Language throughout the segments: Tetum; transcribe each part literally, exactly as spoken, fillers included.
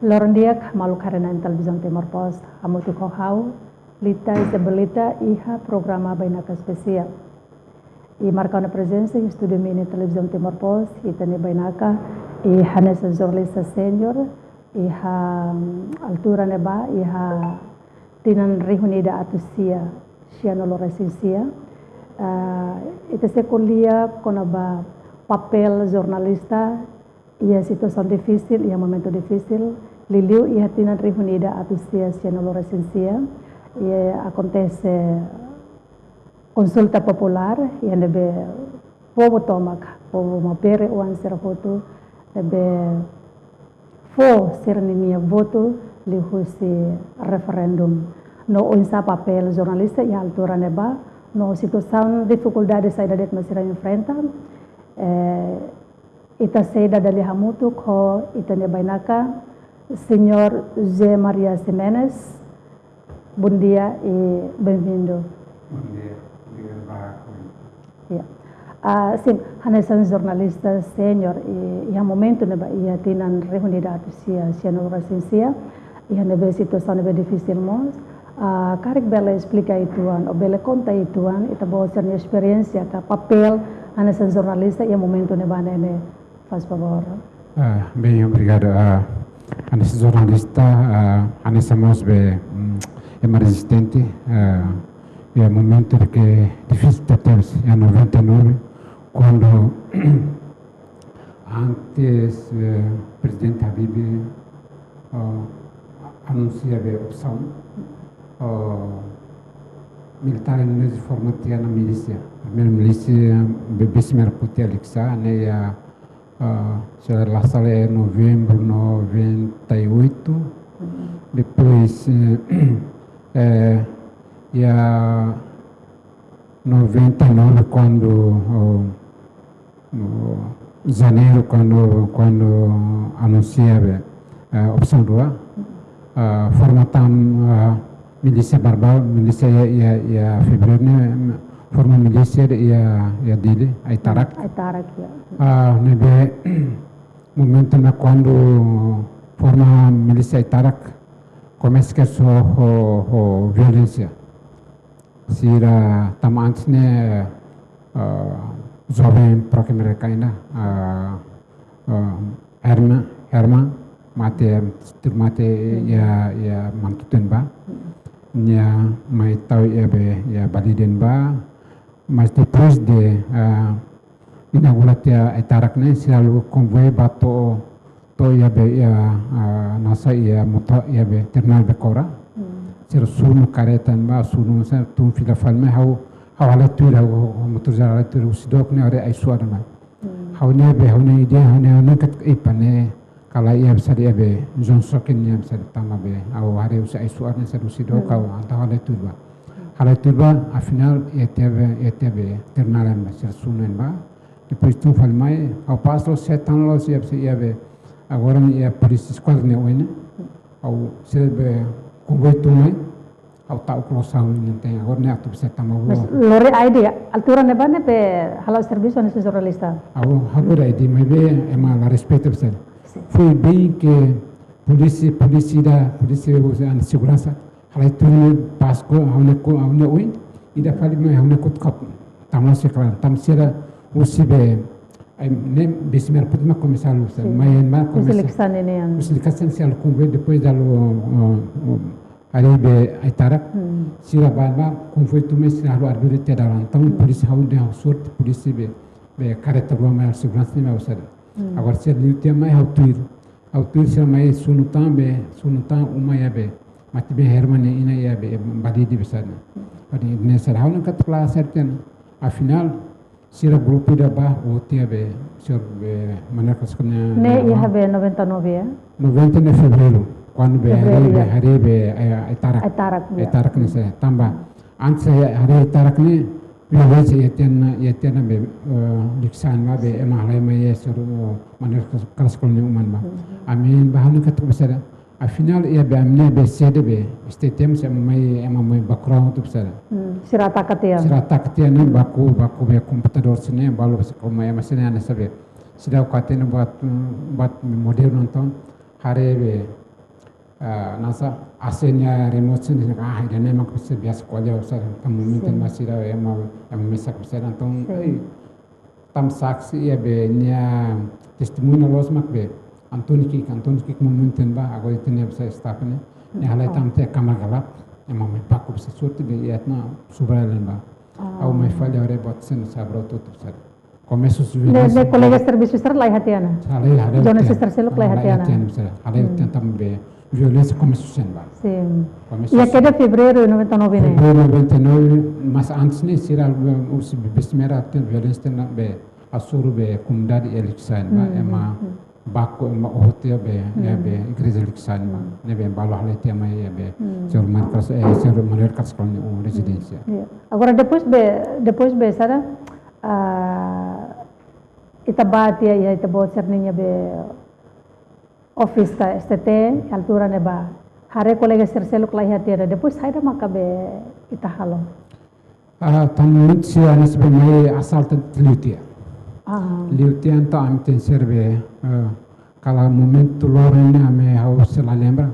Loron di'ak, maluk haree-na'in Televizaun Timor Post, hamutuk ho ha'u, Lita Isabelita, iha programa Bainaka Espesiál. I marka ona prezensa iha estúdiu mini Televizaun Timor Post, ita-nia bainaka, i hanesan jornalista sénior, iha, mm, altura ne'ebá, iha tinan rihun ida atus sia, sianulu-resin-sia. Ah, ita sei ko'alia kona-ba papél jornalista iha situasaun difisil, iha momentu difisil, liuliu iha tinan rihun ida atus sia, sianulu-resin-sia, iha akontese konsulta populár, iha ne'ebé povu tomak, povu Maubere oan sira hotu, ne'ebé fó sira-ninia votu liuhusi referendum. No oinsá papél jornalista iha altura ne'ebá, no situasaun difikuldade saida de'it mak sira enfrenta, eh, ita sei dada lia hamutuk ho ita-nia bainaka, Señór José Maria Ximenes. Bondia i bem-vindo. Bondia, obrigadu barak. Ya. Ah, sin, hanesan jornalista sénior, i, iha momentu ne'ebá, iha tinan rihun ida atus sia, sianulu-resin-sia, iha ne'ebé situasaun ne'ebé difisil mós. Ah, karik bele esplika uitoan, ou bele konta uitoan, ita-boot sira-nia esperiénsia ka papél hanesan jornalista iha momentu ne'ebá ne'e, faz favór. Ah, bem, obrigadu. Ah, hanesan jornalista, ah, hanesan mós be, mm, ema rezistente, ah, iha momentu ke difisil tebes, iha noventa e nove, kuandu antes, eh, Prezidente Habibie, ah, anunsia be operasaun, ah, militár Indonézia forma tiha ona milísia. Primeiru milísia be, Besi Merah Putih Al-Iqsa, ne'e iha, ah, se la sala iha novembru noventa e oito. Depois, eh, eh, iha noventa e nove, kuandu, oh, no janeiru, kuandu, kuandu anunsia be, eh, operasaun rua, eh, forma tan, eh, milísia Barabaú, milísia iha, iha, iha fevereiru ne'e, forma milísia iha, iha Dili, Aitarak. Aitarak, ya. Ah, ne'ebé momentu ne'e kuandu forma milísia Aitarak, komesa kedas ho, ho violénsia. Sira tama antes ne'e, eh, joven pro-K-M-R-K ida, eh, eh, Herman, Herman, mate, tuir mate iha, iha Manatuto ne'ebá. Nia mai tau iha be, iha Balide ne'ebá. Mas depois de, eh, inaugura tiha Aitarak ne'e, sira halo konvoi ba to'o, to'o iha be, iha, ah, nasa iha moto, iha be terminál Becora. Hmm. Sira sunu kareta ne'ebá, sunu sira tun fila fali mai ha'u, ha'u halai tuir, ha'u, ha'u motorizadu halai tuir, husi dook ne'e haree ai-suar mai. Hmm. Ha'u-nia be, ha'u-nia ideia, ha'u-nia, ha'u-nia kat ipa ne'e, kala iha be saida iha be, zona choque nian be saida tama be, ha'u haree husi ai-suar ne'e saida husi dook, hmm, ha'u entaun halai tuir bá. Halai tuir bá, afinál, iha tiha be, iha tiha be terminál ne'ebá, sira sunu ne'ebá. Depois tun fali mai, ha'u pasa loos, seta loos, iha be, iha be, agora ne'e iha polísia eskuadra ne'e oin ne'e. Ha'u sira be konvoi tun mai, ha'u ta'uk loos ha'u-nia oin ne'e, agora ne'e atu be seta mai. Mas lori ai-dia, altura ne'ebá ne'ebé hala'o servisu hanesan jornalista? Ha'u, ha'u lori ai-dia, maibé ema la respeita be saida. Sin. Foi bem que polísia, polísia da, polísia, eh, seguransa, halai tuir ne'e pas ko, ha'u-nia ko, ha'u-nia oin, ida fali mai ha'u-nia kotuk, tama sei klaran, tama sira husi be, ai, ne'e Besi Merah Putih mak komesa halo, sin, mai ne'ebá husi komesa. Likisá ne'e nian. Husi Likisá sira halo konvoi, depois halo, uh, uh, haree be Aitarak, hmm, sira bá, bá, konvoi tun mai sira halo arbiru tiha dalan. Entaun, hmm, polísia ha'u dehan ha'u sorte, polísia be, be kareta rua mai halo seguransa ne'e mai ha'u sa'e. Hmm. Agora sira liu tiha mai ha'u tuir. Ha'u tuir sira mai sunu tan be, sunu tan uma iha be. Mate be Herman nia inan iha be, Balide be saida. Ha'u dehan ne'e saida, ha'u-nia katak la serte ona. Afinál, sira grupu ida bá, o tiha be, señór be, Manuel Carrasco nia, ne'e nia iha be noventa e nove, ya? Noventa ne'e fevereiru, kuandu be, fevereiru, haree be, ya, haree be, eh, Aitarak. Aitarak, ya. Aitarak ne'e saida, tanba. Antes haree Aitarak ne'e, violénsia iha tiha ona, iha tiha ona be, eh, Likisá ne'ebá be, ema halai mai iha señór, eh, Manuel Carrasco nia uma ne'ebá. Mhm. Ami bá ha'u-nia katak be saida. Afinál, iha be ami-nia be sede be, S T T M, se ema mai, ema mai Bacurau hotu be saida. Hmm, sira ataka tiha. Sira ataka tiha ne'e, hmm, baku, baku be komputadór sira-ne'e, balu be sira mai ema sira-ne'e hanesan be. Sira ha'u hatene buat, buat modernu entaun, haree be, Ah, nasa asen ya remote sin, ah, ida-ne'e mak bisa biasa ko'alia, bisa, entaun momentu, sin, ne'ebá sira ema, ema mesak bisa, entaun, sin, ai, tanba saksi iha be nia testemuña loos mak be António Kik, António Kik momentu ne'ebá, agora ita-nia bisa staff ne'e, ne'e halai, ah, tanba tiha kamar gelap, ema mai baku bisa sorte be iha tiha ona subar ne'ebá. Ah. Ha'u mai fali, ha'u haree buat sira ne'e sabra tutu bisa. Komesa husi ne'e, violénsia ne'e kolega servisu sira la iha tiha ona? Halai, halai, jornalista tiha ona. Sira seluk la iha tiha ona? Halai, hmm, tiha ona tanba be violénsia komesa husi ne'ebá. Sin. Komesa husi ne'ebá. Iha kedas Fevereiru noventa e nove ne'e? Fevereiru noventa e nove, mas antes ne'e sira, eh, husi be, be semera tiha violénsia tiha ona be hasoru be komunidade iha Likisá ne'ebá, hmm, ema, hmm, baku, ema oho tiha be, hmm, iha be igreja Likisá ne'ebá. Hmm. Ne'ebé balu halai tiha mai iha be, hmm, señór Manuel Carlos, eh, señór Manuel Carlos Colina nia rezidénsia. Hmm. Ya. Agora depois be, depois be saida, ah, ita bá tiha iha ita-boot sira-nia be office ka S T T, altura ne'ebá haree kolega sira seluk la iha tiha ona. Depois saida maka be ita halo? Ah, tanba momentu sira hanesan be mai asalta liu tiha. Ah. Liu tiha, entaun ami tenke ser be, eh, kala momentu loron ne'e ami, ha'u sei la lembra,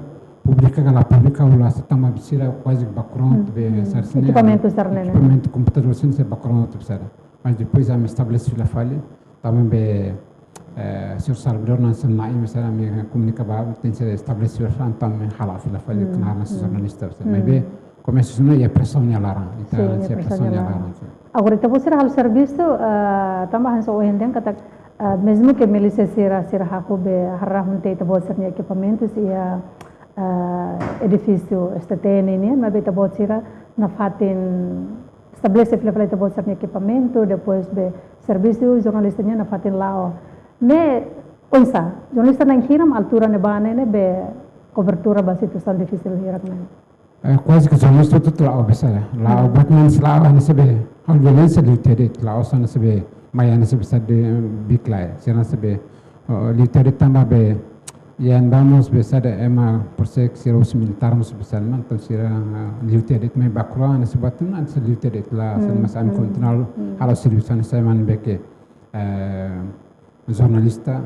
publika ka la publika, ha'u la hatene tanba be sira kuaze background, hmm, be, hmm, sira sini, ekipamentu sira ne'e, ekipamentu komputadór sira ne'e sei background be sira. Mas depois ami estabelese fila fali, tanba be, eh, señór Salvador hanesan na'i, mas ami komunika ba, tenke ser estabelese fila fali, entaun ami hala'o fila fali, hmm, knaar hanesan, hmm, jornalista be sira. Hmm. Maibé komesa husi ne'e iha presaun nia laran, ita, sin, iha presaun nia laran, sin. Agora ita-boot sira halo servisu, eh, tanba hanesan ohin dehan katak, eh, mezmu ke milísia sira, sira hahú be harahun tiha ita-boot sira-nia ekipamentus iha, eh, edifísiu S T T nian, maibé ita-boot sira nafatin estabelese fila fali ita-boot sira-nia ekipamentu, depois be servisu jornalista nian nafatin la'o. Ne'e oinsá, jornalista na'in hira mak altura ne'ebá ne'e, ne'ebé kobertura ba situasaun difisil hirak ne'e? Eh, kuaze ke jornalista hotu-hotu la'o be sira. La'o, hmm, buat ne'e sira la'o hanesan be, ha'u violénsia liu tiha de'it, la'ós hanesan be, mai hanesan be sira de big lai. Sira hanesan be, oh, liu tiha de'it tanba be, iha ne'ebá mós be sira ema persek sira husi militár mós be sira, entaun sira, ah, liu tiha de'it mai baku rua, hanesan buat ne'e hanesan liu tiha de'it la, sira, hmm, mas ami, hmm, kontinua, hmm, halo servisu hanesan ema ne'ebé ke, eh, jornalista,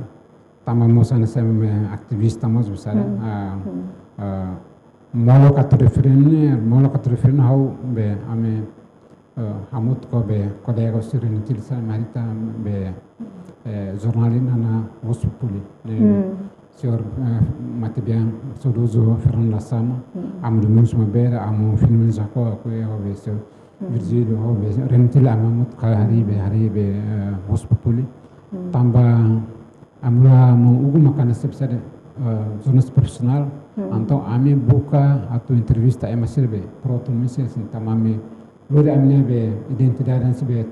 tanba mós hanesan ema aktivista mós be sira, hmm, ah, hmm, ah, molok atu refere ne'e, molok atu refere ne'e ha'u be ami, eh, hamutuk ho be kolega sira-nia tili sira mai ita be, eh, jornál ida na Voz Populi. Ne'e, hmm, señór, eh, matebian saudozu Fernando Lasama, hmm, amu Domingos Mabeira, amu Filomeno Jacó, aku ya, ho be señór, hmm, Virgílio, ho be Rentil, ami hamutuk harii be, harii be, eh, Voz Populi. Hmm. Tanba ami rua maun Hugo maka hanesan be sira, eh, jornalista profisionál, hmm, entaun ami buka atu entrevista ema sira be pró-autonomia sira, sin, tanba ami lori ami-nia be identidade hanesan be, eh,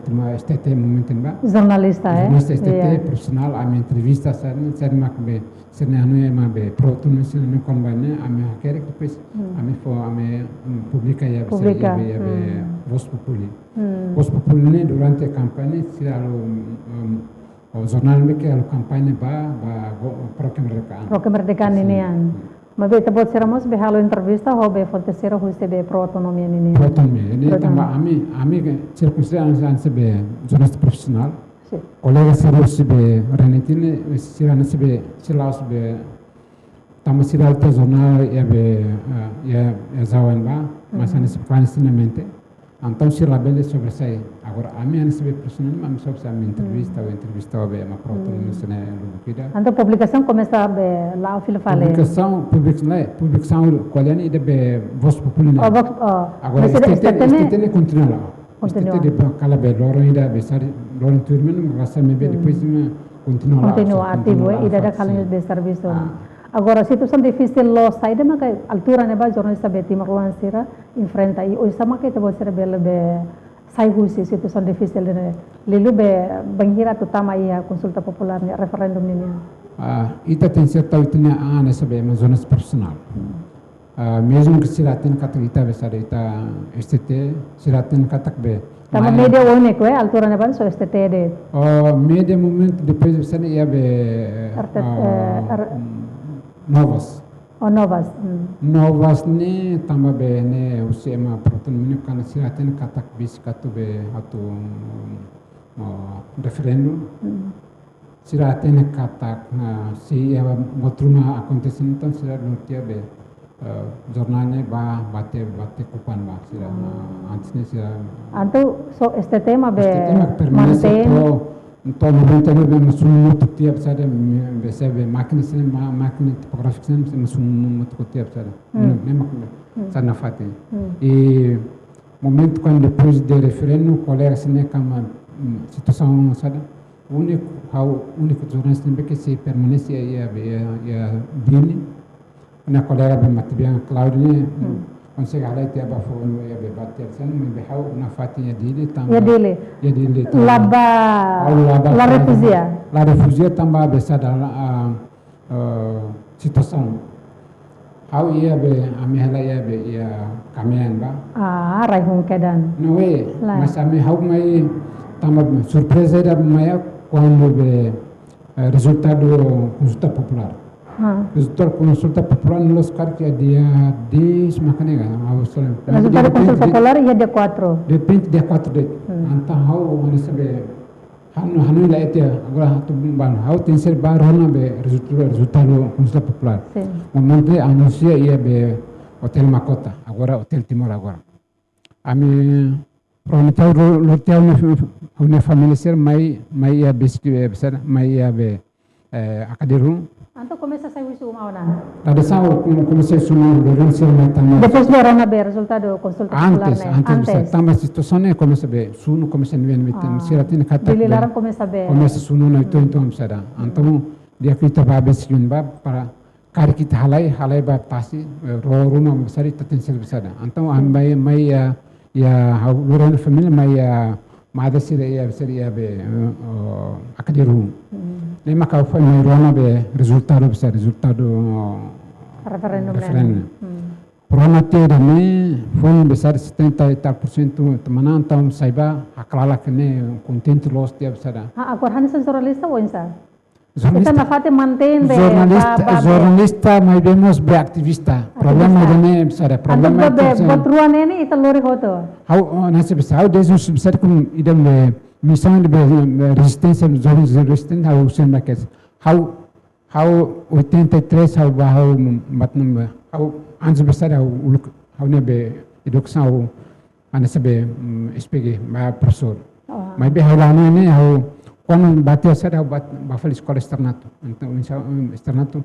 tema S T T momentu ne'ebá. Jornalista, eh? Jornalista S T T, iya, profisionál, ami entrevista sira, sira mak be, sira-nia anu ema be pró-autonomia sira-nia kona-ba ne'e, ami hakerek depois, hmm, ami fó, ami, mm, publika iha be, publika, iha be, iha be, hmm, Voz Populi. Hmm. Voz Populi ne'e durante kampaña sira halo, mm, mm, o jornál ne'ebé ke halo kampaña ba, ba, go-, pró-kemerdekaan. Pró-kemerdekaan, sin, ninian. Hmm. Maibé ita-boot sira mós be halo entrevista ho be fonte sira husi be pró-autonomia ninian. Pró-autonomia. Ne'e, pró-autonomia, tanba ami, ami ke sira konsidera hanesan, hanesan be jornalista profisionál. Sin. Kolega sira husi be Rentil ne'e, sira hanesan be, sira la'ós be, tanba sira halo tiha jornál iha be, eh, iha, iha Java ne'ebá, mas, hmm, hanesan be klandestinamente. Entaun sira labele sobressai. Agora ami hanesan be profisionál, ami sobressai, ami entrevista, hmm, ou entrevista ho be ema pró-autonomia, hmm, sira-nia lubuk ida. Entaun publikasaun komesa be la'o fila fali? Publikasaun, publik-, lae, publikasaun ko'alia ne'e ida be Voz Populi ne'e. Oh, Voz, oh. Agora, mas ida S T T, S T T ne'e? S T T ne'e kontinua la'o. Kontinua. S T T depois kala be loron ida be sari, loron tuirmai ne'e, rasa ne'ebé, hmm, depois ne'e kontinua la'o, kontinua, sin, ativu, kontinua la'o, ida-idak, sin, halo be servisu. Ah. Agora, situasaun difisil loos saida maka altura ne'ebá jornalista be timoroan sira enfrenta, i oinsá maka ita-boot sira bele be sai husi situasaun difisil ne'e, liuliu be bainhira atu tama iha konsulta populár ne'e, referendu ninian? Ah, ita tenke ser tau ita-nia an hanesan be ema jornalista profisionál. Hmm. Ah, mezmu ke sira hatene katak ita be sira, ita S T T, sira hatene katak be, tanba, maia, média úniku, eh, altura ne'ebá só S T T de'it. Oh, média momentu depois be sira iha be, R T, ah, eh, R-, mm, Novas. Oh, Novas. Hmm. Novas ne'e tanba be ne'e husi ema pró-autonomia nian, karena sira hatene katak besik atu be atu, mm, oh, referendu. Hmm. sira hatene katak, ah, se iha buat ruma akontese, entaun sira lori tiha be, eh, jornál ne'e ba, ba tiha, ba tiha kupan ba sira. Ah, antes ne'e sira. Entaun, so, S T T mak be S T T mak permanece mantein. To'o, to'o noventa e nove mak sunu mutuk tiha be saida, be saida be mákina sira, ma-, mákina tipográfika sira mak sunu mutuk tiha be saida. Hmm. Ne'e, ne'e mak be, hmm, saida nafatin. Hmm. I momentu kuandu depois de referendu, kolega sira ne'e kama, mm, situasaun saida, úniku, ha'u úniku jornalista ne'ebé ke sei permanese iha, iha, iha, iha Dili. Ha'u-nia kolega be matebian Claudio ne'e, hmm, konsege halai tiha ba foun iha be ba tiha sana, maibé ha'u nafatin iha Dili tanba. Iha Dili. Iha Dili tanba. La ba, ha'u la ba la refújia. La refújia tanba be saida, ah, eh, situasaun. Ha'u iha be, ami halai iha be, iha kamean ba. Ah, rai hun kedan. Ne'e, lae, mas ami ha'u mai tanba surpreza ida mai iha kuandu be, eh, rezultadu konsulta populár. Ah. Rezultadu konsulta populár ne'e la'ós karik iha dia dez, makanya kan, ha'u selalu. Rezultadu konsulta populár iha dia quatro. Dia vinte, dia quatro de. Hmm. Entaun ha'u, mana sabe, hanu, hanu la ete, agora atu bun ban. Ha'u tenke ser ba rona be rezultadu, rezultadu konsulta populár. Sin. Momentu ne'e anunsia iha be Hotel Makota, agora Hotel Timor agora. Ami promete ro-, lori tiha ha'u-nia, ha'u-nia família sira mai, mai iha besik, eh, besar, mai iha be, eh, Akadiru. Entaun komesa sai husi uma ona? Tada sa, ha'u kom-, komesa husi uma, lori sira mai tama. Depois de rona be rezultadu konsulta populár ne'e? Antes, antes, antes. Tanba situasaun ne'e komesa be, sunu komesa ne'ebé, ne'ebé, ah, sira hatene katak Dili be laran komesa be. Komesa sunu ona, entaun, entaun, saida. Entaun, di'ak ita ba besik ba para karik ita halai, halai ba tasi, eh, rua ruma besar ita tenke ser be saida. Entaun, ami mai, mai iha, iha ha'u lori ha'u-nia família mai iha madre sira iha, sira iha be, eh, oh, Akadiru. Hmm. Ne'e mak ha'u foin mai rona be rezultadu be saida, rezultadu, oh, referendu, referendu. Hmm. Rona tiha ida-ne'e, foin be saida setenta e tal por cento, teman-teman, entaun sai ba, haklalak ne'e, kontente loos tiha be saida. Ah, agora hanesan jornalista oinsá? Jornalista. Ita nafatin mantein be, jornalista, ba, ba, be. Jornalista, maibé mós be ativista. Ativista. Problema ida-ne'e, saida, problema ida-ne'e. Entaun be, be, buat rua ne'e ita lori hotu. Ha'u, oh, nasi bisa, ha'u desde os bisa kum ida be misaun ida be, be rezisténsia, jovens rezisténsia, ha'u sempre kes. Ha'u, ha'u oitenta e três, ha'u ba, ha'u mat namba. Ha'u antes bisa ha'u uluk, ha'u-nia be edukasaun ha'u hanesan be, mm, S P G, ba profesór. Oh. Maibé ha'u la hanoin ne'e, ha'u kuandu ba tiha saida ha'u ba, ba fali eskola esternato. Entaun, insa-, mm, esternato.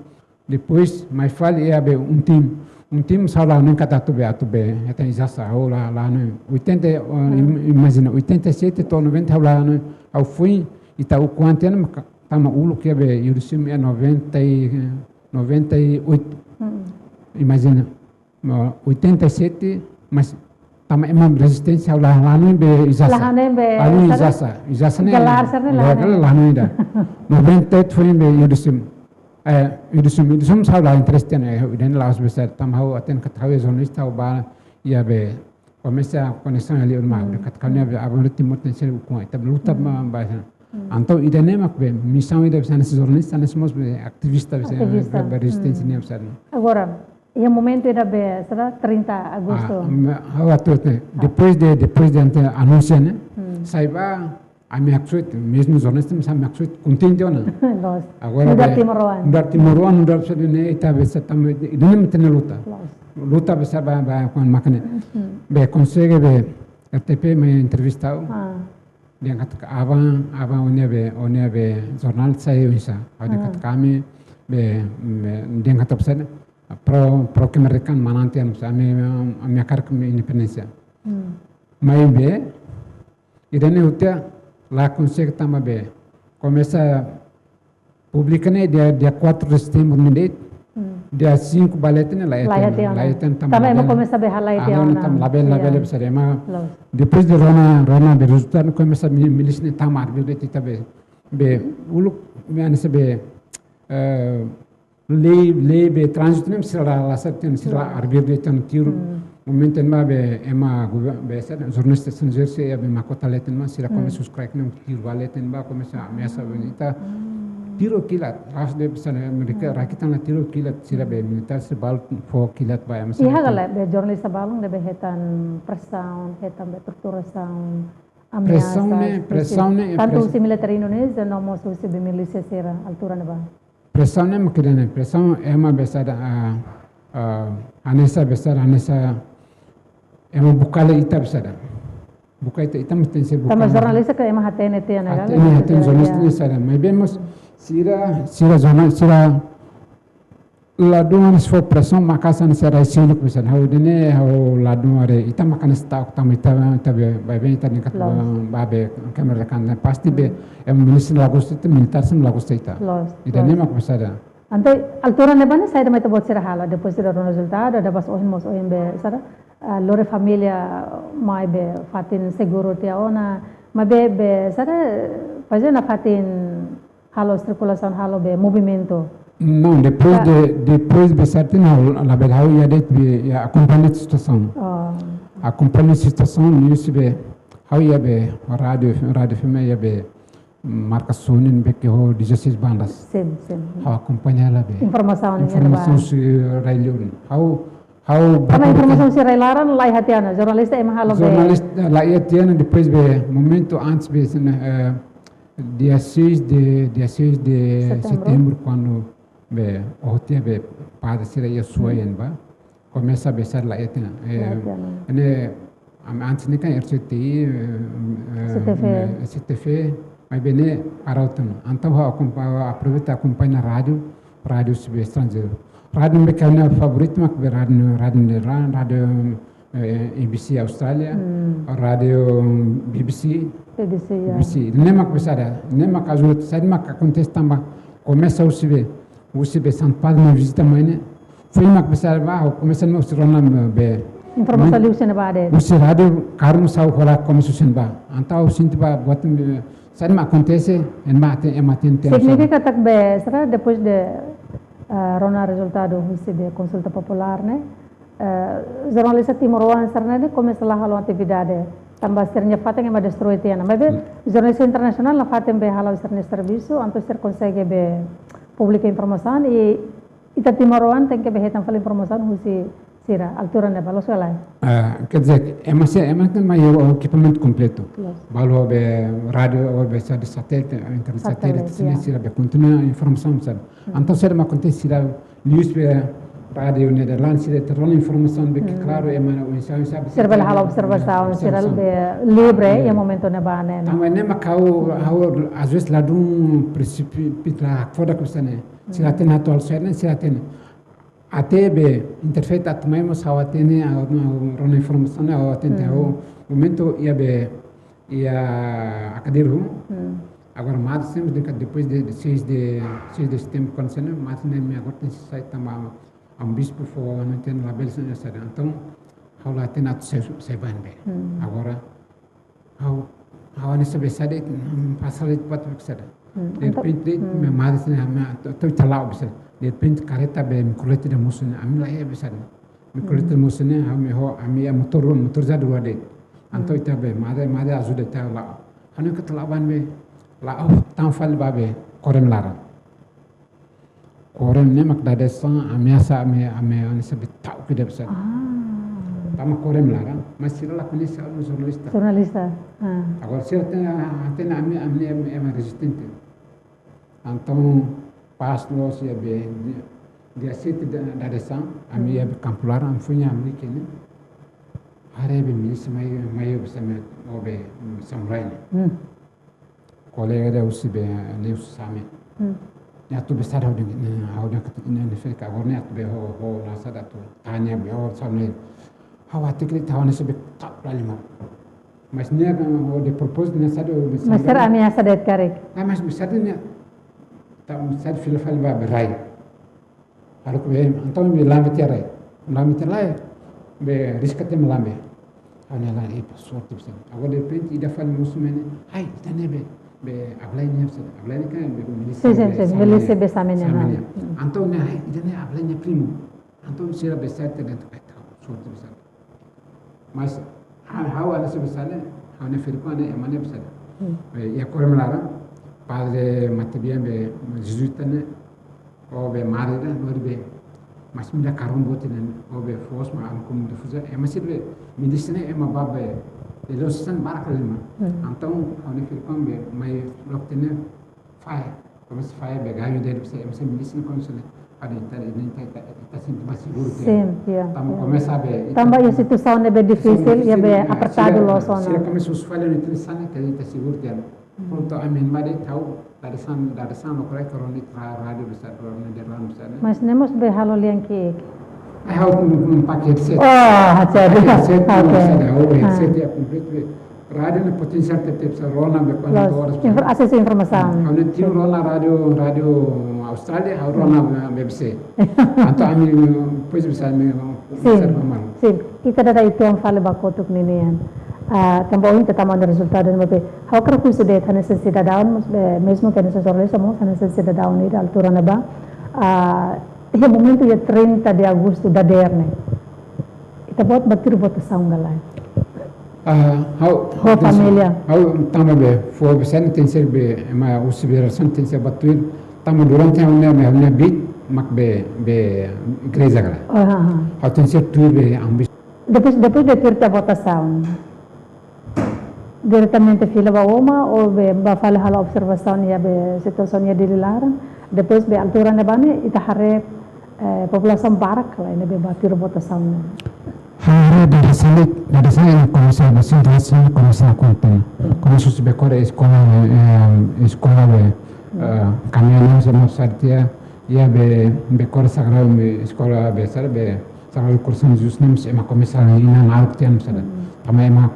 Depois, mai fali iha be UNTIM. UNTIM ha'u la hanoin katak atu be, atu be, hetan ijazah, ha'u la, la hanoin. Oitenta, eh, hmm, im-, imajina, oitenta e sete to'o noventa ha'u la hanoin. Ha'u foin, ita ukun tiha ona, maka tama uluk iha be, UDOSIM iha noventa e, noventa e oito. Hmm. Imajina. No, oitenta e sete, mas tama ema rezisténsia ha'u la, la hanoin be ijazah. La hanoin be, la hanoin saida? Ijazah, ijazah ne'e. Gelar sira-ne'e la, la hanoin. La hanoin ida. Noventa e oito foin be UDOSIM. Eh, UDOSIM, UDOSIM ha'u la interese tiha ona, eh, ida-ne'e la'ós besar, tanba ha'u hatene katak ha'u jornalista ha'u ba iha be komesa koneksaun iha liur mak, hmm, katak ha'u-nia be avó Timor tenke ser ukun, ita luta, hmm, ba, ba. Hmm. Entaun ida-ne'e mak be misaun ida be hanesan jornalista, hanesan mós be ativista, be, ativista, be, be rezisténsia, hmm, ne'e be saida. Agora, iha momentu ida be, saida, trinta Agostu. Ah, ma-, ha'u atu hatete, depois de, depois de ante anunsia ne'e, hmm, sai ba, ami haksoit, mezmu jornalista, mas ami haksoit, kontente ona. Loos. Agora nu'udar be, timoroan. Nu'udar timoroan, nu'udar saida ne'e, ita be saida tama, ida-ne'e mak ita-nia luta. Loos. Luta be saida ba, ba, kuan makne. Hmm. Be konsege be, R T P mai entrevista ha'u. Ah. Dehan katak aban, aban ó-nia be, ó-nia be jornál sai oinsá. Ha'u dehan, hmm, katak ami be, be, dehan katak saida, pro, pro kemerdekaan manán tiha, ami, ami hakarak ami independénsia. Hmm. Maibé, ida-ne'e hotu la konsege tanba be komesa publika ne'e dia, dia quatro de setembro ne'e de'it, hmm, dia cinco ba leten ne'e la iha tiha ona. La iha tiha ona. La iha tiha ona tanba, tanba ema labele, komesa be halai tiha ona. Labele, labele, labele, ah, besar ema. Loos. Depois de rona, rona be rezultadu komesa mi-, milísia ne'e tama arbiru de'it ita be, be uluk, be hanesan be, eh, lei, lei be tránzitu ne'e sira la, la saida, sira la, hmm, arbiru de'it tiha ona tiru. Hmm. Momentu ne'ebá be ema gover-, be saida, jornalista estranjeiru sira iha be Makota leten ne'ebá, sira, hmm, komesa suskraik ne'e tiru ba leten ne'ebá, komesa ameasa be ita. Hmm. Tiru kilat, ras de sana Amérika, hmm, rakit tan la tiru kilat, sira be militár sira balu fó kilat ba ema sira. Iha ka lae be jornalista balun ne'ebé hetan presaun, hetan be torturasaun, Ameasa, presaun ne'e, husi, presaun ne'e, tantu pres- husi militár Indonézia, no mós husi be milísia sira, altura ne'ebá. Presaun ne'e mak ida-ne'e, presaun ema be saida, ah, ah, hanesan be saida, hanesan ema buka hela ita be saida. Buka ita, ita mós tenke ser buka. Tanba jornalista ke ema hatene tiha ona, hatene, hatene jornalista ne'e saida. Maibé mós sira, sira jornal, sira ladún hanesan fó presaun maka'as hanesan rai seluk be saida. Ha'u dehan ne'e, ha'u ladún haree, ita mak hanesan ta'uk tanba ita, ita be, baibain ita dehan katak, loos, ba be kámara dehan katak pasti be, hmm, ema milísia la gosta ita, militár sira la gosta ita. Loos, ida-ne'e, loos, mak be saida. Entaun altura ne'ebá ne'e saida mak ita-boot sira halo, depois de rona rezultadu, depois ohin mós ohin be saida, ah, lori família mai be fatin seguru tiha ona, maibé be saida, faze ona fatin halo sirkulasaun, halo be movimentu. Não, depois, ah, de, depois be saida ne'e ha'u labele, ha'u iha de'it be, iha akompaña situasaun. Oh. Akompaña situasaun, liuhusi be, ha'u iha be rádiu, rádiu F M iha be markasaun ne'ebé ke ho dezasseis bandas. Sin, sin. Ha'u akompaña hela be. Informasaun ne'e, informasaun ne'ebá, husi rai liur. Ha'u, ha'u, karena informasaun husi rai laran la iha tiha ona, jornalista ema halo be. Jornalista la iha tiha ona, depois be momentu antes be, eh, dia seis de, dia seis de setembro. Setembro, kuandu be, ohin tiha be, padre sira iha Suai, hmm, ne'ebá. Komesa be saida la iha tiha ona. Eh, la iha tiha ona. Ne'e, ami antes ne'e kan R C T I, eh, eh, C T V. Eh, C T V, maibé ne'e para utan. Entaun ha'u akompa-, aproveita akompaña rádiu, rádiu husi be estranjeiru. Rádiu ne'ebé ke ha'u-nia favoritu mak be rádiu, rádiu ne'e, rádiu, eh, A B C Austrália, hmm, rádiu B B C. B B C, ya. B B C. Ne'e mak be saida, ne'e mak ajuda, saida mak akontese tanba komesa husi be, husi be Santu Padre nia vizita mai ne'e. Foin mak be saida ba, ha'u komesa ne'e husi rona be. Informasaun liuhusi ne'ebá de'it. Husi rádiu, karmu sa'u hola komesa husi ne'ebá. Entaun sente ba buat ne'ebé, saida mak akontese, ema hatene, ema hatene tiha ona. Signifika katak be, saida, depois de, ah, rona rezultadu husi be konsulta populár ne'e, eh, jornalista timoroan sira-ne'e komesa la halo atividade. Tanba sira-nia fatin ema destrui tiha ona. Maibé, hmm, jornalista internasionál nafatin be halo sira-nia servisu, entaun sira konsege be publika informasaun, i ita timoroan tenke be hetan fali informasaun husi sira, altura ne'ebá, loos ka lae? Ah, quer dizer, ema sira, ema tenke mai ho ekipamentu kompletu. Loos. Balu ho be rádiu, ho be saida, satélite, internet satélite, satélite, sira, ya, sira be kontinua informasaun, saida. Hmm. Entaun saida mak akontese sira liuhusi be rádiu Netherlands sira ita rona informasaun be ke, hmm, klaru, ema oinsá, oinsá, sira bele halo observasaun, sira, observasaun, be livre, ya, iha momentu ne'ebá ne'e, ne'e. Tanba ne'e mak ha'u, ha'u às vezes ladún precipita fodak husi ne'e. Sira, hmm, hatene atuál saida ne'e, sira hatene. Até be interfere atu mai mós ha'u hatene, ha'u, ha'u rona informasaun ne'e, ha'u hatene, hmm, ha'u momentu iha be, iha Akadiru. Hmm. Agora, madre sempre de, depois de, de seis de, seis de setembro, kuandu sene, madre ne'e, ami agora tenke sai tanba, ah, um bispo fó, não tem labele sene saida. Entaun, ha'u la hatene atu sai, sai bá ne'ebé. Hmm. Agora, ha'u, ha'u hanesan be saida, hmm, pasa la iha tempu be saida. Hmm. De repente, hmm, ami madre sene, ami, atu, atu ita la'o be saida. De repente, karreta be, microlete ida mosu ne'e, ami la iha be saida. Microlete, hmm, mosu ne'e, ami ho, ami iha motór, motorizadu rua de'it. Entaun, hmm, ita be, madre, madre ajuda ita la'o. Ha'u-nia kata la'o bá ne'ebé, la'o, oh, tan fali bá be, Korem laran. Korem ne'e mak dadeer-saan, ameasa, ame-, ame-, hanesan be ta'uk ida be saida. Ah. Tanba Korem laran, mas sira la koñese ha'u jornalista. Jornalista, ah. Agora sira hatene, hatene ami, ami, ami, ami rezistente. Entaun, pas loos iha be, dia, dia sete da, dadeer-saan, ami, hmm, iha be kampu laran, ami foin iha Amlique ne'e. Haree be milísia mai, mai be saida, o be, mm, samurai ne'e. Hmm. Kolega ida husi be, ne'e husi Same. Hmm. Ne'e atu be saida hodi, ne'e, hodi, ne'e, ne'e, ne'e, feka, agora ne'e atu be ho, ho, la saida atu, tanya be, ho, saida ne'e. Ha'u hateke de'it ha'u hanesan be ta'uk liu liman. Mas ne'e, ha'u de propózitu ne'e saida, be saida. Mas sira ameasa de'it karik? Ah, mas be saida ne'e, ta, saida fila fali ba be rai. Halo ke be, entaun ami lambe tiha rai. Lambe tiha rai, be riska tiha mak lambe. Ha'u-nia laran, epa, sorte be saida. Agora de repente, ida fali mosu mai ne'e, ai, ida-ne'e be, be Ablay nia be saida. Ablay ne'e kan be milísia, sin, sin, be sin, Same, milísia be Same nia, Same nia. Hmm. Entaun ne'e, ai, ida-ne'e Ablay nia primu. Entaun sira be saida tiha de'it, ai, ta'uk, sorte be saida. Mas, ha-, ha'u hanesan be saida, ha'u-nia feriku ne'e, ema ne'e be saida. Hmm. Eh, iha Korem laran, padre matebian be jezuíta ne'e, o be madre ida, lori be, mas mi la karun boot ne'e, o be foos mak ami komu de fuza, ema sira be, mi disi ne'e, ema bá be, Ele sasán barak liu mak. Hmm. Entaun, ha'u-nia fir-pam be, mai loke tiha ne'e fahe. Komesa fahe be gayung de'it, se, se milísia ne'e komesa ne'e. Adi, ita, ita, ita, ita, ita sente mais seguru tiha. Sin, ya, tanba ya. Komesa be, ita, tanba iha situasaun ne'ebé difisil, situasaun iha be difisil, ya, apertadu sira, loos ona. Sira komesa husu fali ne'e, ita sente katak ita seguru tiha. Prontu, ami mai de'it ha'u, dadeer-saan, dadeer-saan loke lai, rona iha rádiu besar, rona iha rádiu besar ne'e. Mas ne'e mós be halo lian ki'ik? Ai, ha'u, mm, mm, pakai headset. Oh, headset. Pakai headset, oke. Headset, ha'u, ah, headset iha komplit be. Rádiu ne'e potensiál tebetebes, rona be kuandu, loos, horas infor-, asesu informasaun. Ha'u ne'e tiu, sin, rona rádiu, rádiu Austrália, ha'u rona, hmm, B B C. Entaun ami, depois bisa ami, sin, bisa normal. Sin. Ita dada uitoan fali ba kotuk ninian. Ah, tanba ohin ita tama ona rezultadu ne'ebé. Ha'u hakarak husu de'it hanesan sidadaun, eh, mezmu ke hanesan jornalista mós, hanesan sidadaun iha altura ne'ebá. Ah, iha momentu iha trinta de agostu dadeer ne'e, ita-boot bá tuir votasaun ka lae? Ah, ha'u, ho ha'u tenke, família. Ha'u tanba be, fó be sene tenke be, ema husi be rasaun tenke bá tuir, tanba durante ha'u-nia, ha'u-nia biit, mak be, be igreja ka lae. Oh, ha, ha. Ha'u tenke tuir be, ambis- Depois, depois de tuir tiha votasaun, diretamente fila ba uma, ou be, bá fali halo observasaun iha be situasaun iha Dili laran, depois be altura ne'ebá ne'e, ita haree, eh, populasaun barak ka lae ne'ebé bá tuir votasaun ne'e? Haree dadeer-saan, dadeer-saan ema komesa be, situasaun komesa konta. Komesa husi Bekora eskola, eh, eskola be, eh, kamion ne'e mós sa'e tiha, iha be, Bekora Sagrau be eskola be sa'e be, Sagrado Coração de Jesus ne'e mós ema komesa inan naruk tiha mós sa'e. Mm. Tanba ema,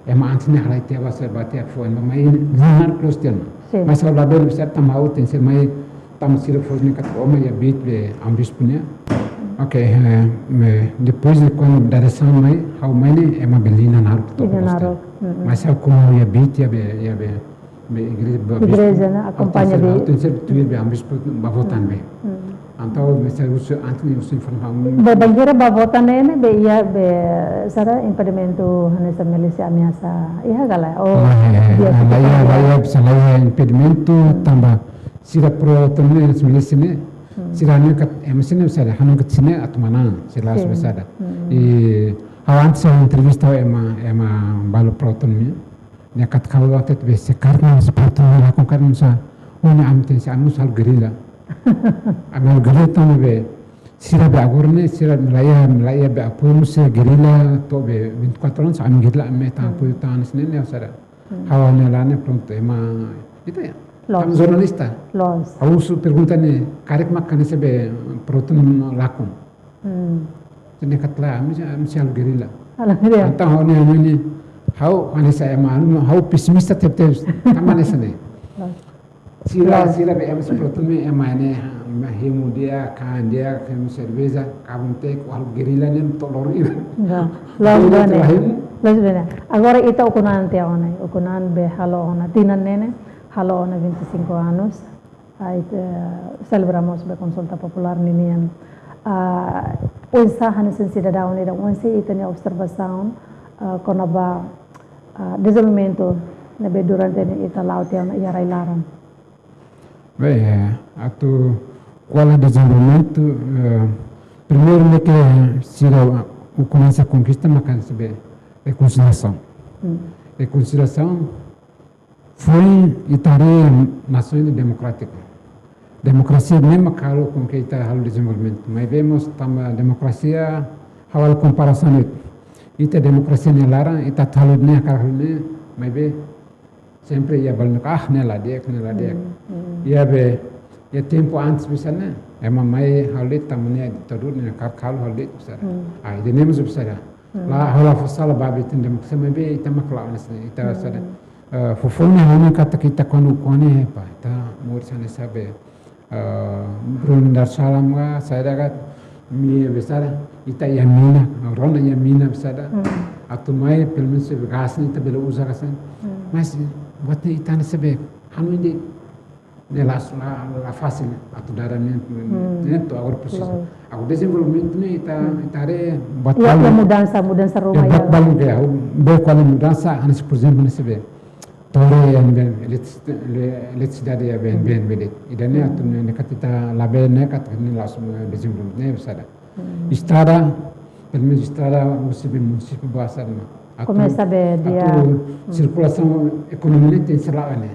ema antes ne'e halai tiha ba sa'e ba tiha foin, ema inan naruk loos tiha. Sin. Mas ha'u labele bisa tanba ha'u tenke mai tanba sira fó ne'e katak uma iha biit be amu bispu ne'e. Oke, eh, me, depois de kuandu dadeer-saan mai, ha'u mai ne'e ema bele inan naruk to'o. Inan naruk. Mm-mm. Mas ha'u komu iha biit iha be, iha be, be igreja, ba bispu. Igreja ne'e akompaña be. Ha'u tenke tuir be amu bispu bá vota be. Mm. Entaun, mas ha'u husu, antes ne'e husu informa. Be, bainhira bá vota ne'e, ne'e, be, iha, be, sira impedimentu hanesan milísia ameasa iha ka lae? Oh, ah, eh, eh, dia ah, sekitar la iha, la iha, bisa la iha impedimentu, hmm, tanba sira pro também milísia ne'e. Hmm. Sira ne'e katak, ema sira ne'e sira hanoin katak sira ne'e atu manán, sira la, sin, saida. Hmm. I ha'u antes ha'u entrevista ema, ema balu pro também. Nia katak ha'u hatete be se karik ne'e se pro também la kon karik ne'e sa. Oh, ne'e ami tenke, ami mós halo gerila. Ami halo gerila tanba be sira be agora ne'e, sira la iha, la iha be apoiu mós sira gerila to'o be vinte e quatro anos, ami gerila, ami hetan, hmm, apoiu tan sira ne'e, ne'e saida. Hmm. Ha'u ne'e la ne'e prontu, ema, ita ya. Loos. Ami jornalista. Loos. Ha'u husu pergunta ne'e, karik mak hanesan be pro também lakon. Hmm. Nia katak la, ami, ami sei halo gerila. Halo gerila. Entaun ha'u ne'e, ami ne'e, ha'u hanesan ema, anu, ha'u pesimista tebetebes, tanba hanesan ne'e. Loos. Sira, loos, sira be ema se pro também, ema ne'e, ha, ema hemu di'ak, kaan di'ak, hemu serveja, kabun teh, halo gerila ne'e to'o loron ida. Ya. Loos, gerila ne'e to'o hemu. Loos, ne'e. Agora ita ukun-an tiha ona, ukun-an be halo ona, tinan ne'e ne'e, halo ona vinte e cinco anos. Ai, eh, selebramos be konsulta populár ninian. Ah, oinsá hanesan sidadaun ida, oinsá ita-nia observasaun, ah, kona-ba, ah, dezenvolvimentu ne'ebé durante ne'e ita la'o tiha ona iha rai-laran? Bem, eh, atu ko'alia dezenvolvimentu, eh, primeiru ne'e ke sira, ah, ukun-an sira konkista mak hanesan be rekonsiliasaun. Hmm. Rekonsiliasaun, foin ita haree nasaun ida demokrátiku. Demokrasia ne'e mak halo konke ita halo dezenvolvimentu. Maibé mós tanba demokrasia halo komparasaun ne'e. Ita demokrasia nia laran, ita halo ne'e, hakarak halo ne'e, maibé sempre iha balu ne'e, ah, ne'e la di'ak, ne'e la di'ak. Hmm, hmm. Iha be, iha tempu antes bisa ne'e, ema mai halo tanba ne'e ditadura ne'e hakarak halo, halo bisa. Hmm. Ah, ida-ne'e mós bisa. Hmm. La, ha'u la fó sala ba be ita-nia demokrasia, maibé ita mak la'o hanesan ne'e, ita, hmm, saida. Eh, foufoun ne'e hanoin katak ita kuandu ukun-an ne'e, epá, ita moris hanesan be, eh, Brunei Darussalam ka, saida ka, mi be saida, ita iha mina, rona iha mina be saida. Hmm. Atu mai, pelumenus se be gás ne'e ita bele uza ka saida. Hmm. Mas, buat ne'e ita hanesan be, hanoin de'it, ne'e la, la, la fasil atu dada ne'e, hmm, ne'e to'o agora presiza. Klaru. Agora dezenvolvimentu ne'e ita, hmm, ita haree buat, ya, balu, ya, mudansa, mudansa ruma, ya, buat, ya, balu ke, ah, be ko'alia mudansa, hanesan, por ezemplu, hanesan be, tore iha ne'ebé, elektris-, ele-, eletrisidade iha be, hmm, be, be de'it. Ida-ne'e, hmm, atu ne'e, ne'e katak ita labele ne'e katak ne'e langsung, eh, dezenvolvimentu ne'e saida. Hmm. Estrada, pelumenus estrada, husi be munisípiu ba saida mak. Komesa be dia atu sirkulasaun ekonomia ne'e tenke ser la'o ne'e.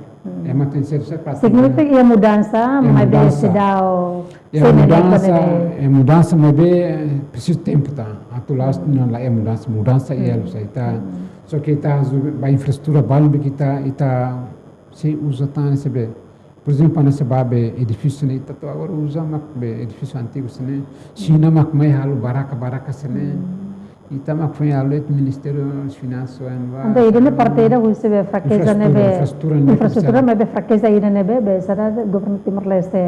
Ema tenke ser, ser para signifika iha mudansa, iha maibé mudansa. Seidauk, iha seidauk mudansa, ne'e. Iha mudansa maibé presiza tempu tan. Atu la'o ne'e la iha mudansa, mudansa iha, la'ós ita. Só ke ita uza ba infraestrutura balun be ita, ita sei uza tan ne'e sei be. Por ezemplu, hanesan ba be edifísiu ne'e ita to'o agora uza mak be edifísiu antigu sira-ne'e. Xina mak mai halo baraka-baraka sira-ne'e. Ita mak foin halo iha Ministériu Finansas, anu ba. Entaun, ida-ne'e parte ida husi be frakeza ne'ebé, infraestrutura, infraestrutura ne'ebé, infraestrutura ne'ebé frakeza ida ne'ebé, be saida governu Timor-Leste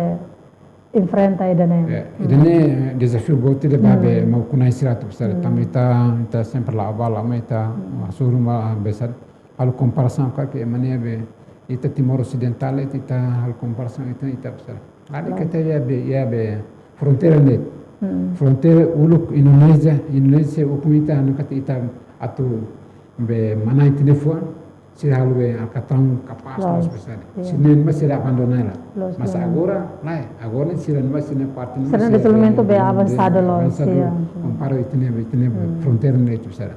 enfrenta ida-ne'e. Ya, ida-ne'e dezafiu boot ida ba be, mau kunai sira atu besar. Tanba ita, ita sempre la'o ba, la'o mai ita, hasoru ba, besar. Halo komparasaun karik ema ne'ebé, ita Timor Osidental, ita halo komparasaun ita, ita besar. Lalika ita iha be, iha be fronteira ne'e. Fronteira uluk Indonézia, Indonézia ukun ita, anu katak ita atu be manán ita-nia fuan, sira halo be alkatraun kapás, loos, loos besar. Sira-ne'e mak sira abandona hela. Loos, mas agora, lae, agora ne'e sira-ne'e mak sira-nia parte ne'e mak sira dezenvolvimentu be avansadu, loos, avansadu, kompara ita-nia, ita-nia fronteira ne'e ita besar.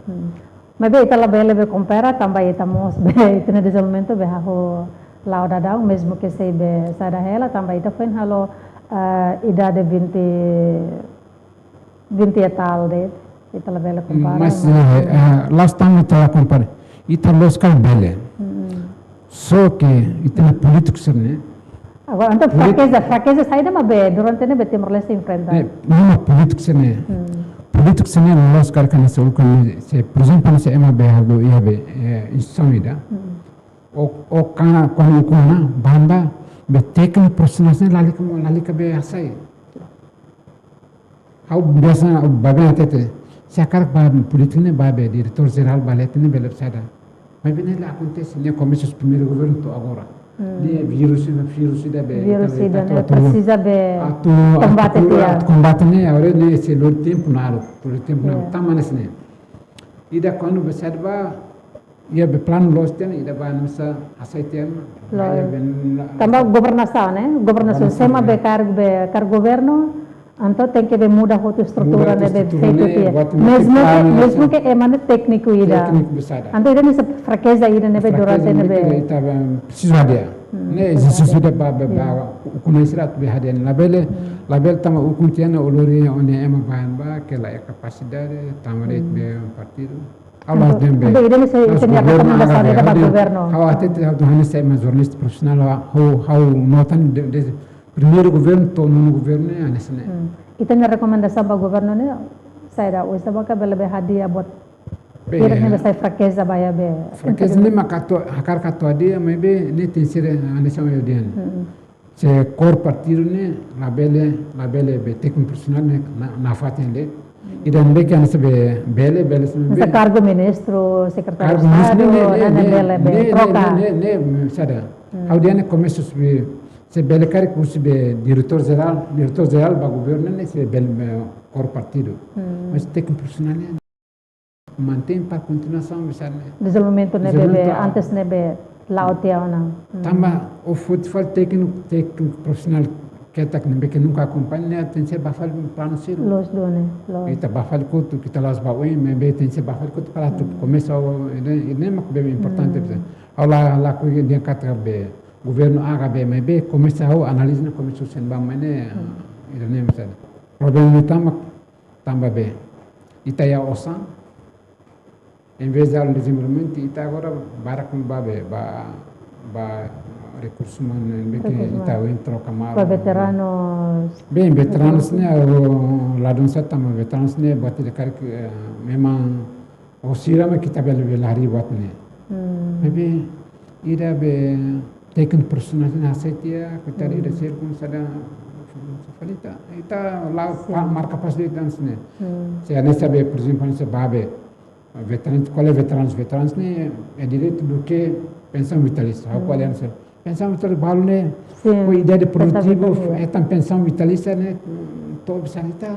Maibé ita labele be kompara, tanba ita mós be, ita-nia dezenvolvimentu be hahú la'o daudaun, mezmu ke sei be saida hela, tanba ita foin halo, eh, idade vinte, vinte e tal de'it, ita labele kompara. Mas, eh, eh, last time ita la kompara. Ita loos karik bele. Só ke ita-nia polítiku sira-ne'e. Agora, entaun, frakeza, frakeza saida mak be durante ne'e be Timor-Leste enfrenta? Ne'e, ne'e polítiku sira-ne'e. Polítiku sira-ne'e loos karik hanesan uluk ne'e, se, por ezemplu, hanesan ema be halo iha be, eh, instituisaun ida. O, o ka, kuandu ukun ona, banda, be tékniku profisionál sira-ne'e lalika, lalika be hasai. Ha'u biasa ba be hatete, se hakarak ba polítiku ne'e ba be diretór jerál ba leten ne'e bele saida. Maibé ne'e la akontese, ne'e komesa husi primeiru governu to'o agora. Ne'e vírus ida, vírus ida be, vírus ita, ita ida atu, ne'e atu, presiza be atu, atu kombate kura, tiha. Atu kombate ne'e, agora ne'e sei lori tempu naruk, lori tempu naruk, tanba hanesan ne'e. Ida kuandu be saida ba, iha be planu loos tiha ona, ida ba hanesan hasai tiha ona. Loos. Iha be na-, tanba governasaun, ne'e? Governasaun, governasaun, sema be kargu be, kargu governu, entaun tenke be muda hotu estrutura ne'ebé feitu tiha. Buat ne'e mezmu ke, planu, mezmu ke ema ne'e tékniku ida. Tékniku besar. Entaun ida-ne'e frakeza ida ne'ebé durante ne'ebé. Frakeza ida, ita be presiza hadi'a. Ne'e, presiza hadi'a. Ezersisu ida ba, ba, ba, ukun-na'in sira atu be hadi'a. Labele, labele tanba ukun tiha ona o lori ona ema barak ba, ke la iha kapasidade, tanba de'it be partidu. Ha'u la hatene be. Entaun, ida-ne'e sei, mas sei governu rekomendasaun ida ba governu. Ha'u hatete, ha'u hatete hanesan ema jornalista profisionál, ha'u, ha'u nota de, de primeiru governu to'o nonu governu ne'e hanesan ne'e. Ita-nia rekomendasaun ba governu ne'e, saida, oinsá maka bele be hadi'a buat hirak ne'ebé sai frakeza ba iha be. Frakeza ne'e maka atu, hakarak atu hadi'a, maibé ne'e tenke ser hanesan ohin dehan. Se kór partidu ne'e labele, labele be tékniku profisionál ne'e na, nafatin de'it. Ida ne'ebé ke hanesan be bele, bele hanesan be. Hanesan kargu ministru, sekretáriu estadu, ne'e, ne'e, ne'e, ne'e bele be troka. Ne'e, ne'e, ne'e, saida. Ha'u dehan ne'e komesa husi be, se bele karik husi be diretór jerál, diretór jerál ba governu ne'e sei bele be kór partidu. Mas tékniku profisionál ne'e mantein para kontinuasaun besar ne'e. Dezenvolvimentu ne'ebé, dezenvolvimentu be, antes ne'ebé la'o tiha ona. Tanba o futebol tékniku, tékniku profisionál ketak ne'ebé ke nunka akompaña ne'e, tenke ser ba fali planu sira. Loos duni, loos. Ita ba fali kotuk, ita la'ós ba oin, maibé tenke ser ba fali kotuk para atu komesa o, ida-ne'e, ida-ne'e mak be importante, be. Ha'u la, la ko'alia dehan katak be governu A ka B, maibé komesa ha'u analiza ne'e komesa husi ne'ebá mai ne'e, ida-ne'e misalnya. Problema utama tanba be ita iha osan, em vez de dezenvolvimentu, ita agora barak ba be, ba, ba rekursu umanu ne'ebé ke ita ohin troka malu. Ba veteranus. Bem, veteranus ne'e, o ladún sa tanba veteranus ne'e, buat ida karik, eh, memang o sira mak ita bele, bele harii buat ne'e. Maibé ida be tékniku profisionál ne'e hasai tiha, koitadu ida sira kun sada falita. Ita la pa-, marka pas de'it hanesan ne'e. Se hanesan be, por ezemplu, hanesan ba be veteranus, ko'alia veteranus, veteranus ne'e é direitu do que pensaun vitalísia. Ha'u ko'alia hanesan pensaun vitalísia balu ne'e, sin, ko idade produtivu, pensaun vitalísia. Hetan pensaun vitalísia ne'e, to'o bisa ita,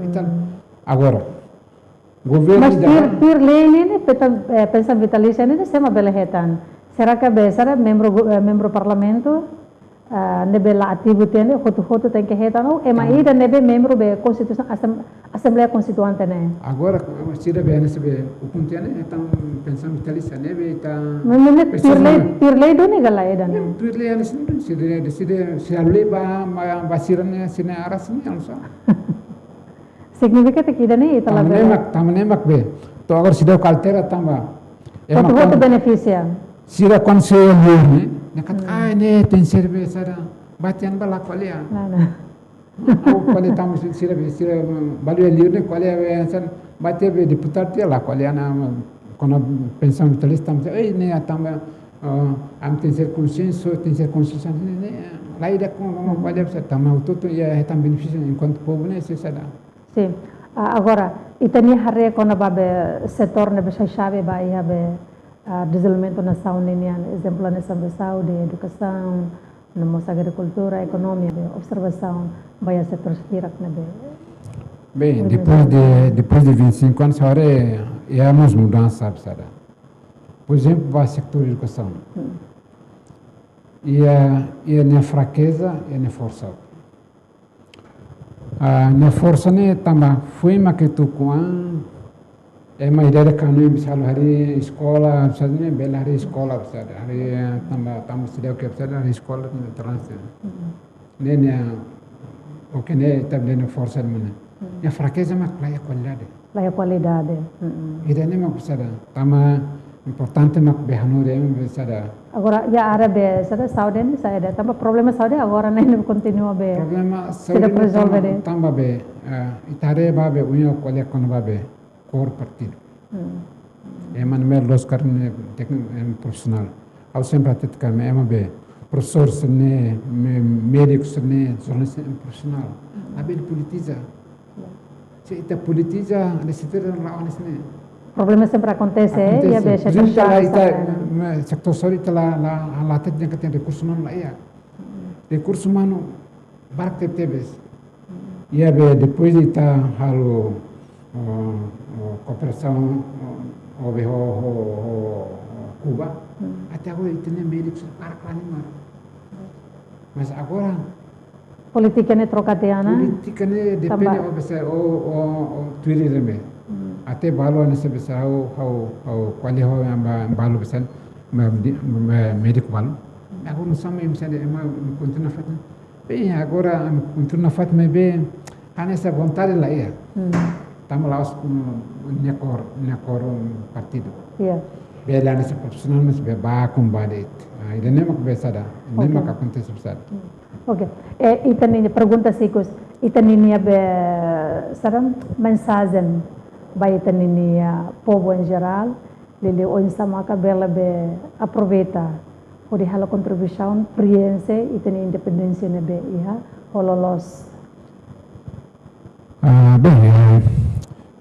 ita agora. Governu ida. Mas tuir, tuir lei ne'e, ne'e, pensaun, eh, pensaun vitalísia ne'e, ne'e sé mak bele hetan? Será ke be, será membru go-, eh, membru parlamentu? ah, ne'ebé la ativu tiha ne'e, hotu-hotu tenke hetan, no ema ida ne'ebé membru be konstituisaun asem-, Asembleia Konstituinte ne'e. Agora, sira be, ne'e sira be, ukun tiha ne'e, hetan pensaun vitalísia ne'ebé ita. Mas, mas ne'e tuir lei, tuir lei duni ka lae ida ne'e? Tuir lei, ne'e sira, sira, sira, sira lei ba, ba, ba sira-nia, sira-nia aras ne'e, alsa. Signifika katak ida ne'e, ita la be. Tanba ne'e mak, tanba ne'e mak be. To'o agora seidauk altera tanba. Ema hotu-hotu benefisia. Sira kuandu sei liur ne'e, ne'e katak, ah, ne'e tenke bele saida. Ba tiha ne'ebá la ko'alia. Nah, nah. Ha'u ko'alia tanba sira, sira, sira, mm, balu iha liur ne'e ko'alia be hanesan, ba tiha be deputadu tiha la ko'alia ona, mm, kona pensaun vitalísia tanba, eh, ne'e tanba, eh, ami tenke ser konsensu, tenke ser konsensu, ne'e, ne'e, la ida ko, ko, ko'alia be hanesan, tanba hotu-hotu iha hetan benefísiu enkuantu povu ne'e, sei saida. Sin. Ah, agora, ita-nia haree kona-ba be setór ne'ebé sai xave ba iha be, ah, dezenvolvimentu nasaun ninian, ezemplu hanesan be saúde, edukasaun, no mós agrikultura, ekonomia, be observasaun ba iha setór hirak ne'ebé. Bem, depois de, depois de vinte e cinco anos, agora é, é a nos mudança, sabe, sabe? Por exemplo, ba setór edukasaun. Hmm. Iha, iha nia frakeza, iha nia forsa. Ah, nia forsa ne'e tanba foin mak ita ukun an, ema ida-idak hanoin bisa halo harii eskola, bisa ne'e bele harii eskola, bisa harii, eh, tanba, tanba seidauk iha bisa harii eskola, ne'e trans. Mm. Ne'e, ne'e, oke, ne'e ita bele nia forsa mana. Mm. Nia frakeza mak la iha kualidade. La iha kualidade. Mm-mm. Ida-ne'e mak bisa da. Tanba importante mak be hanorin ema be saida. Agora, iha área be saida, saúde ne'e saida. Tanba problema saúde agora ne'e kontinua be. Problema saúde ne'e rezolve tanba, tanba be, eh, ita haree ba be ohin ha'u ko'alia kona-ba be kór partidu. Hmm. Ema ne'ebé loos karik ne'e tékniku, em, profisionál. Ha'u sempre hatete katak ema be profesór sira-ne'e, mé-, médiku sira-ne'e, jornalista sira-ne'e profisionál. Hmm. Labele politiza. Ya. Se ita politiza, ne'e sira la hanesan ne'e. Problema sempre akontese, eh, iha be setór saúde, ita, setór saúde ita la, la, la hatete dehan katak rekursu umanu la iha. Rekursu umanu barak tebetebes. Iha be depois de ita halo, oh, oh, kooperasaun, oh, oh, be ho, ho, ho, ho Kuba, hmm, até agora ita-nia médiku sira barak la halimar. Mas agora polítika ne'e troka tiha ona. Polítika ne'e depende tanba, oh, bisa, oh, oh, oh, tuir ida-ne'e. Hmm. Até balu hanesan bisa ha'u, ha'u, ha'u ko'alia ho ema balu bisa, ma-, di-, ma-, médiku balu. Agora nusá mak bisa de, ema kontinua fatin. Bem, agora, ami kontinua fatin, maibé hanesan vontade la iha. Hmm. Tanba la'ós, mm, nia kór, nia kór, mm, partidu. Iya. Bele hanesan profisionál, mas be ba kombatir. Ah, ida-ne'e mak be saida, ne'e mak akontese be saida. Hmm. Oke. Eh, ita-nia pergunta, sikus, ita-nia be, saida, mensajen ba ita-nia povu em geral, liuliu oinsá maka bele be aproveita hodi halo kontribuisaun, prienxe ita-nia independénsia ne'ebé iha, ho loloos. Ah, bem, eh,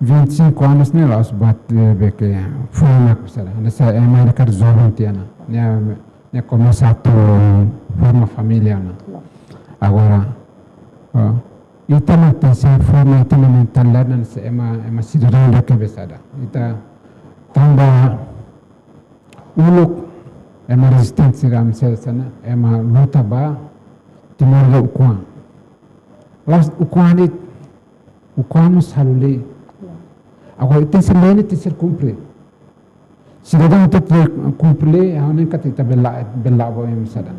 vinte e cinco anos ne'e la'ós buat, eh, be ke foin mak saida. Hanesan ema ida karik joven tiha ona. Nia, nia komesa atu forma família ona. Agora, oh, ita-nia tenke forma ita-nia mentalidade hanesan ema, ema sidadaun ida ke be saida. Ita tanba uluk ema rezistente sira ami sira hanesan ne'e, ema luta ba Timor nia ukun-an. La'ós ukun-an de'it, ukun-an mós halo lei. Agora, tenke ser lei ne'e tenke ser kumpre. Sidadaun tenke kumpre lei, ha'u hanoin katak ita bele, bele ba ema saida.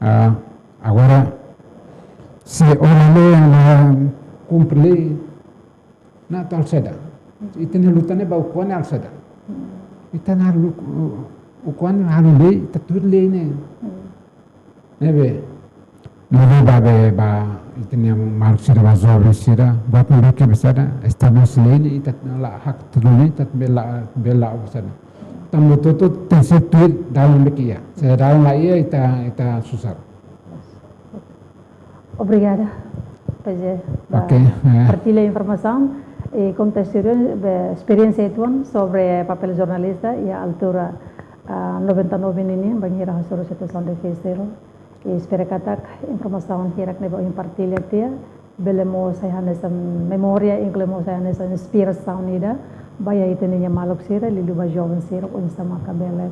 Ah, agora, se ó la lei, la kumpre lei, ne'e atu halo saida. Ita-nia luta ne'e ba ukun-an ne'e halo saida. Ita-nia lu-, ukun-an ne'e halo lei, ita tuir lei ne'e. Ne'ebé, ne'ebé ba be ba, ita-nia maluk sira ba joven sira, buat ne'ebé ke be saida, estabelese lei ne'e, ita la hak tudu ne'e, ita bele, bele be saida. Tanba hotu-hotu tenke ser tuir dalan be ke iha. Se dalan la iha, ita, ita susar. Obrigada, P J, ba, oke, eh, partilla informasaun i kontestu, be, esperiénsia uitoan sobre papél jornalista iha altura, ah, noventa e nove ninian, bainhira hasoru situasaun difisil. I espera katak informasaun hirak ne'ebé ohin partilla tiha bele mós sai hanesan memória, inklui mós sai hanesan inspirasaun ida ba iha ita-nia maluk sira, liuliu ba joven sira, oinsá maka bele,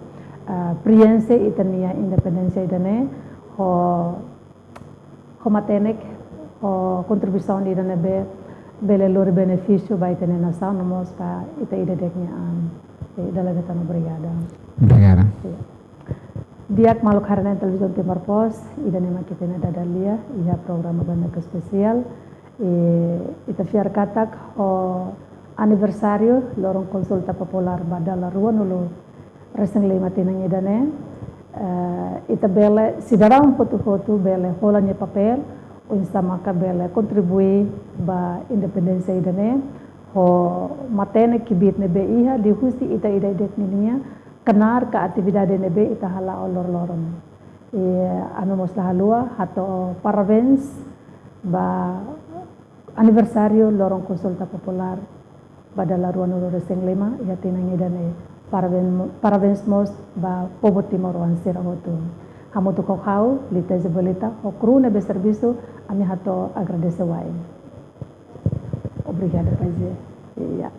ah, prienxe ita-nia independénsia ida-ne'e, ho, ho matenek, ho kontribuisaun ida ne'ebé bele lori benefísiu ba ita-nia nasaun no mós ba ita ida-idak nia an. I dala ida tan obrigada. Obrigada. Di'ak maluk haree-na'in Televizaun Timor Post, ida-ne'e mak ita-nia dada lia iha programa bainaka espesiál. I ita fiar katak ho aniversáriu loron konsulta populár ba dala ruanulu resin lima tinan ida-ne'e, eh, ita bele, sidadaun hotu-hotu bele hola nia papél, oinsá maka bele kontribui ba independénsia ida-ne'e, ho matenek kbiit ne'ebé iha liuhusi ita ida-idak ninia knaar ka atividade ne'ebé ita hala'o loroloron. I ami mós la haluha hato'o parabéns ba aniversáriu loron konsulta populár ba dala ruanulu resin lima iha tinan ida-ne'e. Parabéns, parabéns mós ba povu timoroan sira hotu. Hamutuk ho ha'u, Lita Isabelita, ho kru ne'ebé servisu, ami hato'o agradese wa'in. Obrigada, Pai Zé. Iya.